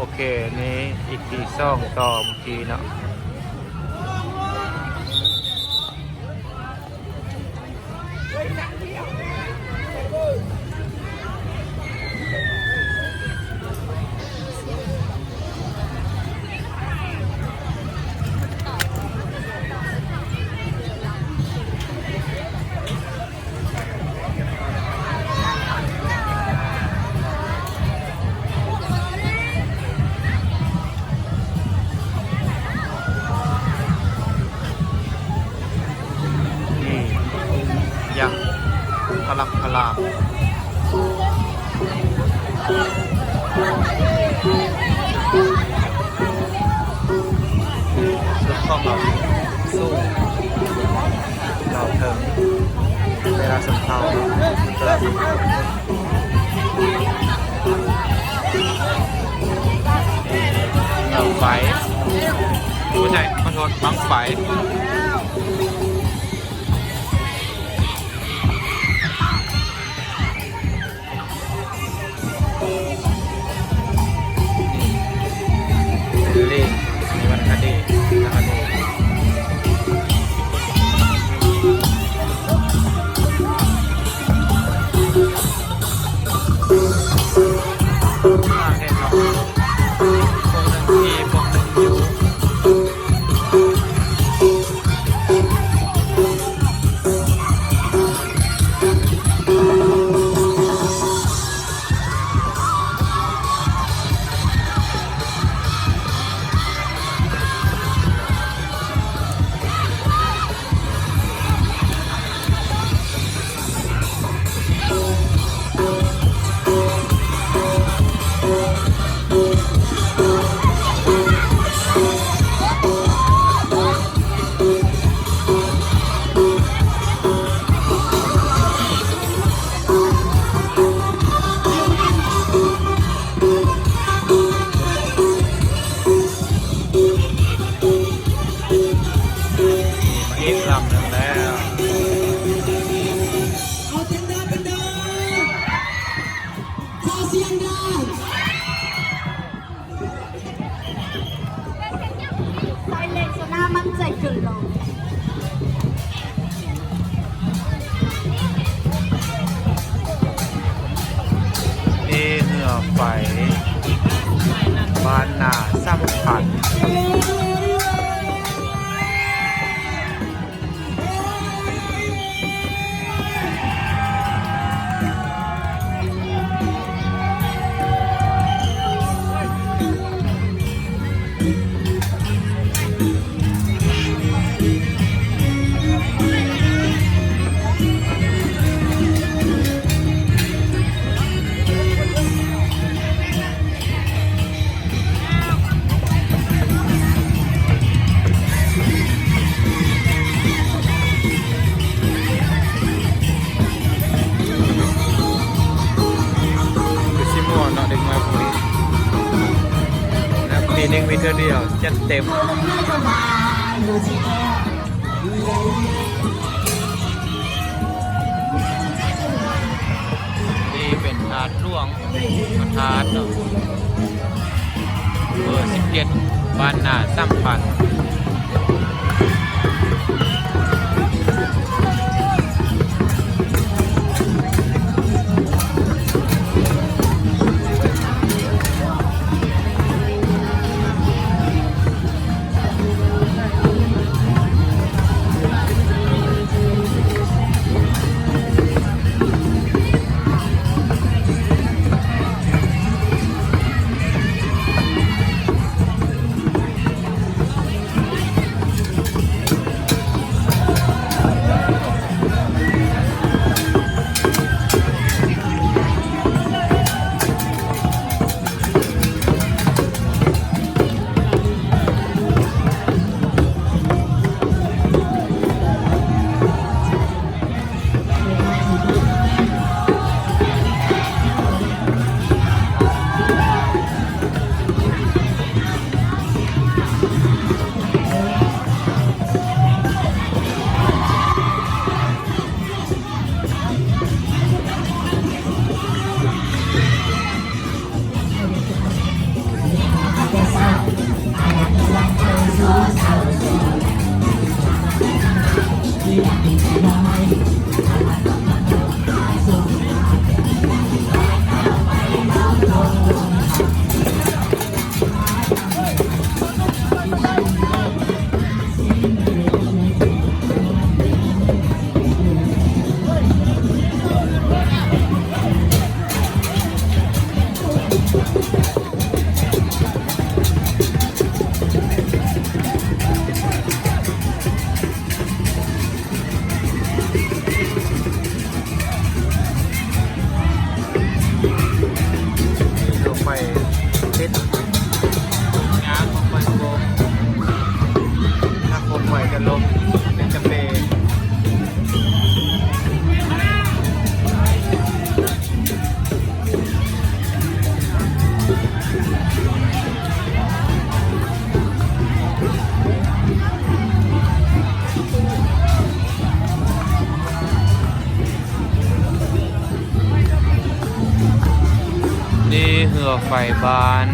ໂອເຄ ນີ້ອີພີສອງຕໍ່ເມື່ອກີ້ເນາະ. ນີ້ ຍັກພະລັກພະລາມ. ຊຸດຂອງລາວສູງ ລາວເທິງ ເວລາຊົນເຜົ່າ ລາວຊົນເຜົ່າ ເຫື່ອໄຟ ບໍ່ໃຊ່ ຂໍໂທດ ບັ້ງໄຟ. ເລນ ອັນນີ້ວັດທະເດ ນະຄະເດ ເຫັນເນາະ ພວກໜຶ່ງຂີ່ ພວກໜຶ່ງຢູ່. ອີກລຳໜຶ່ງແລ້ວ. ເອົາຈັງໃດເປັນເດີ ຂໍສຽງດັງ. ໃສ່ເລກສະໜາ ໝັ້ນໃຈຂຶ້ນລົງ. ເອ ເຮືອໄຟ ບ້ານນາສຳພັນ. ຄືຊິມ່ວນເນາະ ເດັກນ້ອຍພວກນີ້ ແລ້ວປີໜຶ່ງມີເທື່ອດຽວ ຈັດເຕັມ. ນີ້ເປັນທາດຫຼວງ ພະທາດເນາະ ເບີສິບເຈັດ ບ້ານນາສຳພັນ. ນີ້ ໄປກັນລົງເປັນກາເຟ. ນີ້ເຮືອໄຟບ້ານ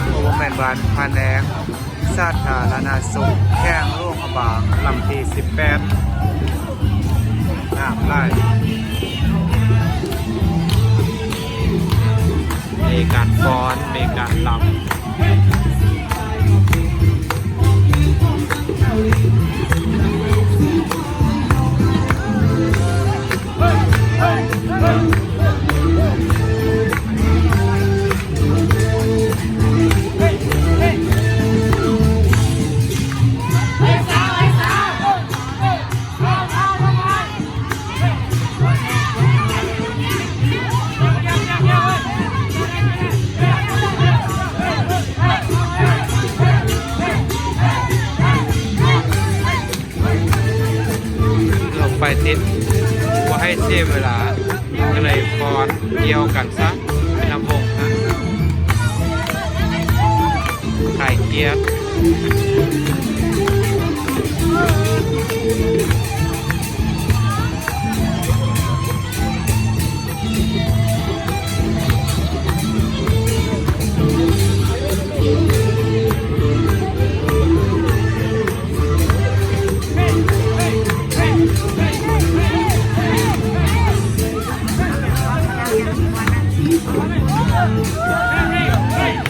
ໂອ້ ບໍ່ແມ່ນບ້ານ ພະແນກສາທາລະນະສຸກ ແຂວງຫຼວງພະບາງ ລຳທີສິບແປດ. ງາມຫຼາຍ ມີການຟ້ອນ ມີການລຳ. ລົງໄປຕິດ ບໍ່ໃຫ້ເສຍເວລາ ກໍເລີຍຟ້ອນກ່ຽວກັນຊະ ເປັນລຳວົງນະ ຄາຍກຽດ.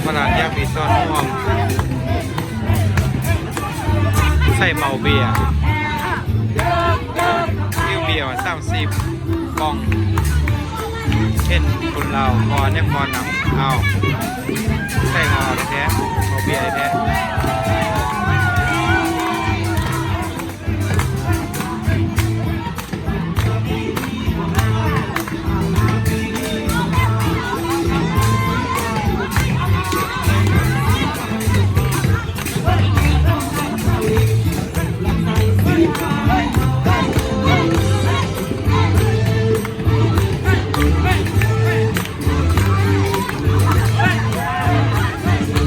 ມາລານຢາກມີສ່ວນຮ່ວມ ໃສ່ເມົາເບຍ ຫິ້ວເບຍມາສາມສິບປ່ອງ ເຫັນຄົນລາວຟ້ອນ ຢາກຟ້ອນນຳ ອ້າວ ໃສ່ເມົາແທ້ ເມົາເບຍແທ້.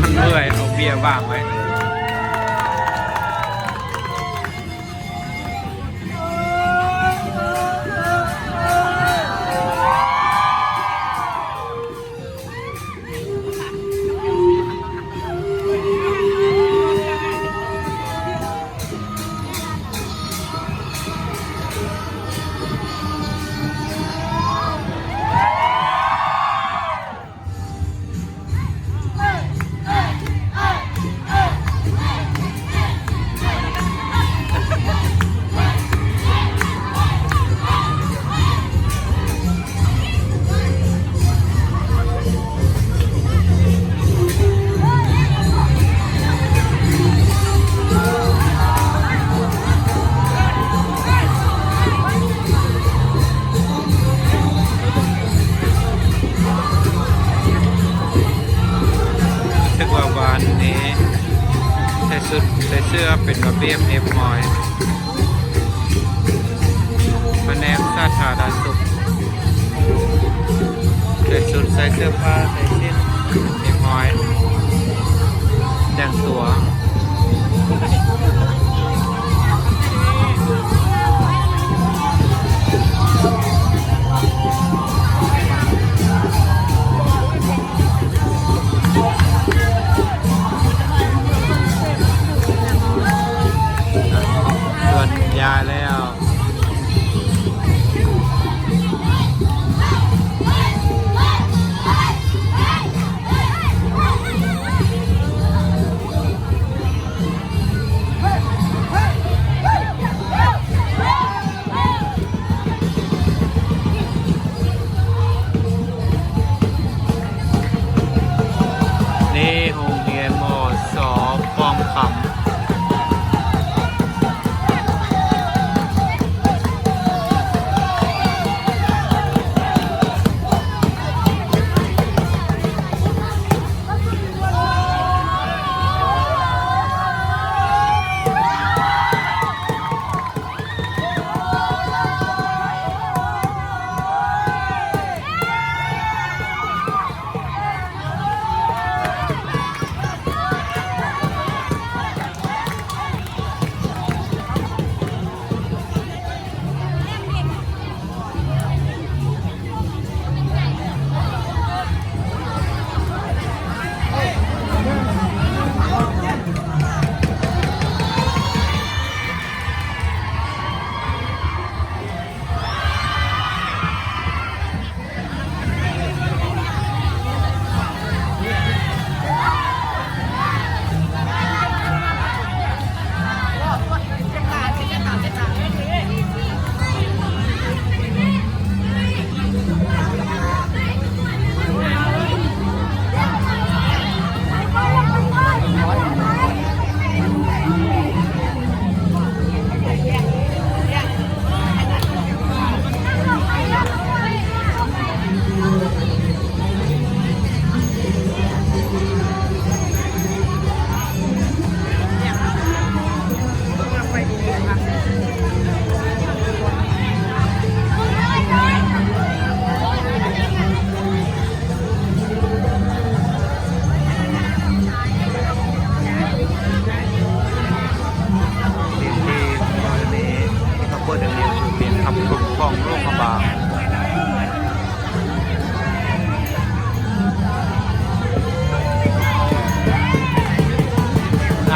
ມັນເມື່ອຍ ເອົາເບຍວາງໄວ້. ຮູ້ສຶກວ່າບ້ານນີ້ໃສ່ຊຸດ ໃສ່ເສື້ອເປັນລະບຽບຮຽບຮ້ອຍ. ພະແນກສາທາລະນະສຸກ ໃສ່ຊຸດ ໃສ່ເສື້ອຜ້າ ໃສ່ສິ້ນຮຽບຮ້ອຍ ແຕ່ງຕົວ. ເພິ່ນຍ້າຍແລ້ວ. ນີ້ໂຮງຮຽນ ມສ ປ້ອມຄຳ. ເ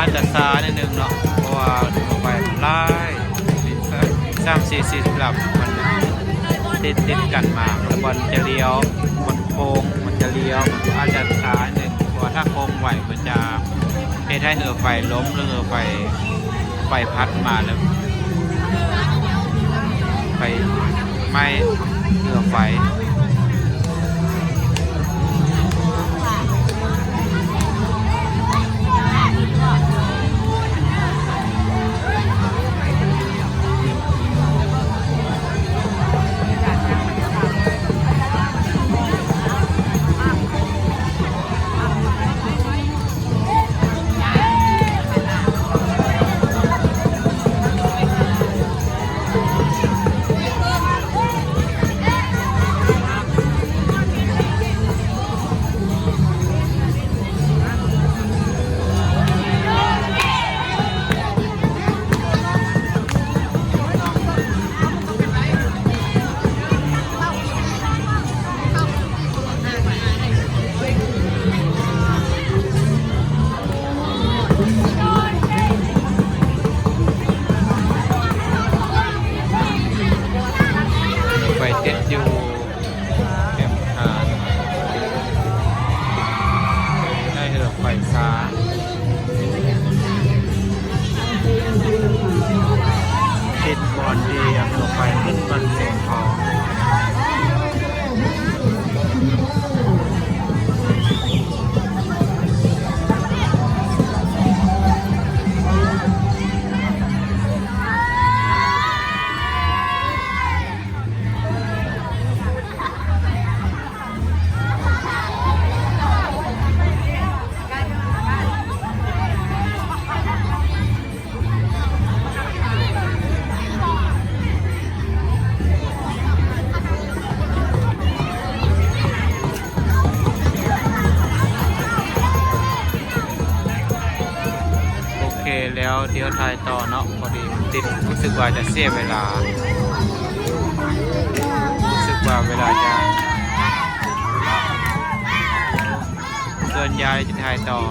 ອາດຈະຊ້າໜ້ອຍໜຶ່ງເນາະ ເພາະວ່າລົດໄຟມັນຫຼາຍ ສາມສີ່ ສີ່ລຳ ມັນຕິດໆກັນມາ ແລ້ວບ່ອນຈະລ້ຽວ ບ່ອນໂຄ້ງມັນຈະລ້ຽວ ອາດຈະຊ້າໜ້ອຍໜຶ່ງ ເພາະວ່າຖ້າໂຄ້ງໄວເພິ່ນຈະເຮັດໃຫ້ເຮືອໄຟລົ້ມ ຫຼືເຮືອໄຟ ໄຟພັດມາແລ້ວ ໄຟໄໝ້ເຮືອໄຟ. ໄປຕິດຢູ່ແຄມທາງ ໃນເຮືອໄຟຟ້າ ຕິດບ່ອນທີ່ເຮືອໄຟຂຶ້ນມັນເສງທອງ. ໂອເຄ ແລ້ວດຽວຖ່າຍຕໍ່ເນາະ ພໍດີມັນຕິດ ຮູ້ສຶກວ່າຈະເສຍເວລາ ຮູ້ສຶກວ່າເວລາຈະ ສ່ວນໃຫຍ່ຈະຖ່າຍຕໍ່.